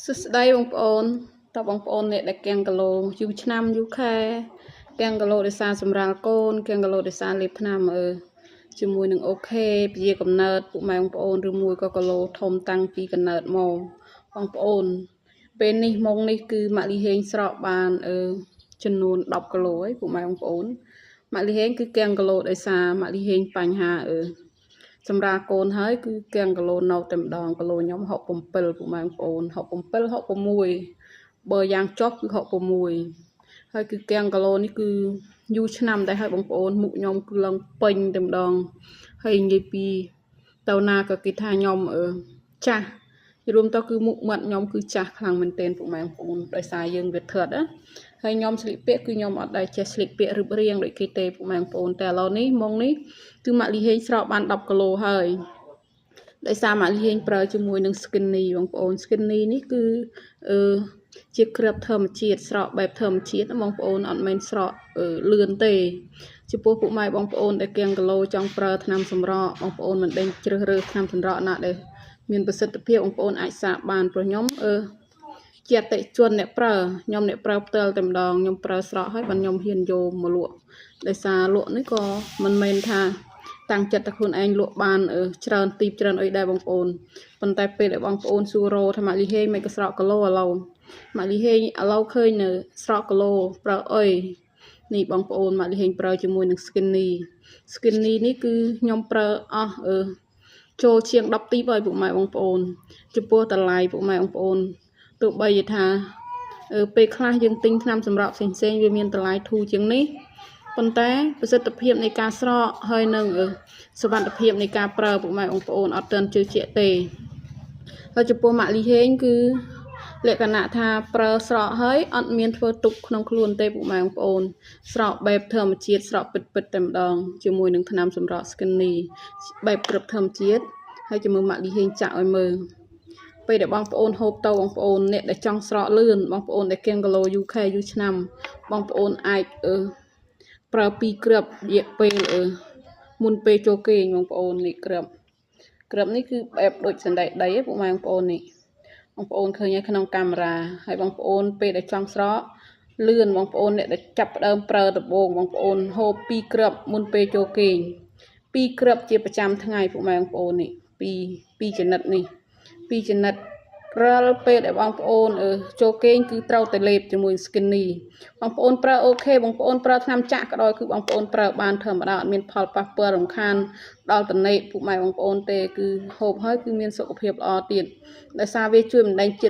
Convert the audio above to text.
សួស្តីបងប្អូនតើបងប្អូនអ្នកដែលកៀងគីឡូយូរឆ្នាំយូរខែកៀងគីឡូដោយសារសម្រាលកូនកៀងគីឡូដោយសារលេបថ្នាំអឺជាមួយនឹង OK ពជាកំណើតពុកម៉ែបងប្អូនឬមួយក៏គីឡូធំតាំងពីកំណើតមកបងប្អូនពេលនេះម៉ោងនេះគឺម៉ាក់លីហេងស្រកបានអឺចំនួន10គីឡូហើយពុកម៉ែបងប្អូនម៉ាក់លីហេងគឺកៀងគីឡូដោយសារម៉ាក់លីហេងបញ្ហាអឺ សម្រាប់កូនហើយគឺកៀងគីឡូនៅតែម្ដងគីឡូខ្ញុំ67ពុកម៉ែបងប្អូន67 66បើយ៉ាងចុះគឺ66ហើយគឺកៀងគីឡូនេះគឺយូរឆ្នាំដែរហើយបងប្អូនមុខខ្ញុំគឺឡើងពេញតែម្ដងហើយនិយាយពីទៅណាក៏គេថាខ្ញុំអឺចាស់រួមទៅគឺមុខមាត់ខ្ញុំគឺចាស់ខ្លាំងមែនទែនពុកម៉ែបងប្អូនដោយសារយើងវាធាត់ណាហើយខ្ញុំស្លៀកពាក់គឺខ្ញុំអត់ដែលចេះស្លៀកពាក់រឹបរាងដូចគេទេពុកម៉ែបងប្អូនតែឥឡូវនេះម៉ោងនេះគឺម៉ាក់លីហេងស្រកបាន10គីឡូហើយដោយសារម៉ាក់លីហេងប្រើជាមួយនឹង skinny បងប្អូន skinny នេះគឺអឺជាគ្រាប់ធម្មជាតិស្រកបែបធម្មជាតិណាបងប្អូនអត់មែនស្រកលឿនទេចំពោះពុកម៉ែបងប្អូនដែលកៀងគីឡូចង់ប្រើថ្នាំសម្រក់បងប្អូនមិនដេញជ្រើសរើសថ្នាំសម្រក់ណាដែលមានប្រសិទ្ធភាពបងប្អូនអាចសាកបានព្រោះខ្ញុំអឺជាអតិជនអ្នកប្រើខ្ញុំអ្នកប្រើផ្ទាល់តែម្ដងខ្ញុំប្រើស្រកហើយបានខ្ញុំហ៊ានយកមកលក់ដោយសារលក់នេះក៏មិនមែនថាតាំងចិត្តតែខ្លួនឯងលក់បានច្រើនទីបច្រើនអីដែរបងប្អូនប៉ុន្តែពេលដែលបងប្អូនសួររោថាម៉ាក់លីហេងមិនក៏ស្រកគីឡូឥឡូវម៉ាក់លីហេងឥឡូវឃើញនៅស្រកគីឡូប្រើអីនេះបងប្អូនម៉ាក់លីហេងប្រើជាមួយនឹង skinny skinny នេះគឺខ្ញុំប្រើអស់អឺចូលជាង10ទីបហើយពុកម៉ែបងប្អូនចំពោះតម្លៃពុកម៉ែបងប្អូនទោះបីជាថាពេលខ្លះយើងទិញថ្នាំសម្រក់ផ្សេងៗវាមានតម្លៃធូរជាងនេះប៉ុន្តែប្រសិទ្ធភាពនៃការស្រកហើយនឹងសុវត្ថិភាពនៃការប្រើពុកម៉ែបងប្អូនអត់ទាន់ជឿជាក់ទេហើយចំពោះម៉ាក់លីហេងគឺលក្ខណៈថាប្រើស្រកហើយអត់មានធ្វើទុកក្នុងខ្លួនទេពុកម៉ែបងប្អូនស្រកបែបធម្មជាតិស្រកពិតពិតតែម្ដងជាមួយនឹងថ្នាំសម្រក់ skinny បែបក្រឹបធម្មជាតិហើយជាមួយម៉ាក់លីហេងចាក់ឲ្យមើលពេលដែលបងប្អូនហូបទៅបងប្អូនអ្នកដែលចង់ស្រកលឿនបងប្អូនដែលកៀងគីឡូយូរខែយូរឆ្នាំបងប្អូនអាចអឺប្រើពីរគ្រាប់រយៈពេលអឺមុនពេលចូលគេងបងប្អូននេះគ្រាប់គ្រាប់នេះគឺបែបដូចសណ្តែកដីឯងពុកម៉ែបងប្អូននេះបងប្អូនឃើញហើយក្នុងកាមេរ៉ាហើយបងប្អូនពេលដែលចង់ស្រកលឿនបងប្អូនអ្នកដែលចាប់ផ្ដើមប្រើដំបូងបងប្អូនហូបពីរគ្រាប់មុនពេលចូលគេងពីរគ្រាប់ជាប្រចាំថ្ងៃពុកម៉ែបងប្អូននេះពីរពីរចំណិតនេះពីរចំណិតរាល់ពេលដែលបងប្អូនចូលគេងគឺត្រូវតែលេបជាមួយ skinny បងប្អូនប្រើ OK បងប្អូនប្រើថ្នាំចាក់ក៏ដោយគឺបងប្អូនប្រើបានធម្មតាអត់មានផលប៉ះពាល់រំខានដល់តនេកពុកម៉ែបងប្អូនទេគឺហូបហើយគឺមានសុខភាពល្អទៀតដោយសារវាជួយបណ្ដេញជាតិ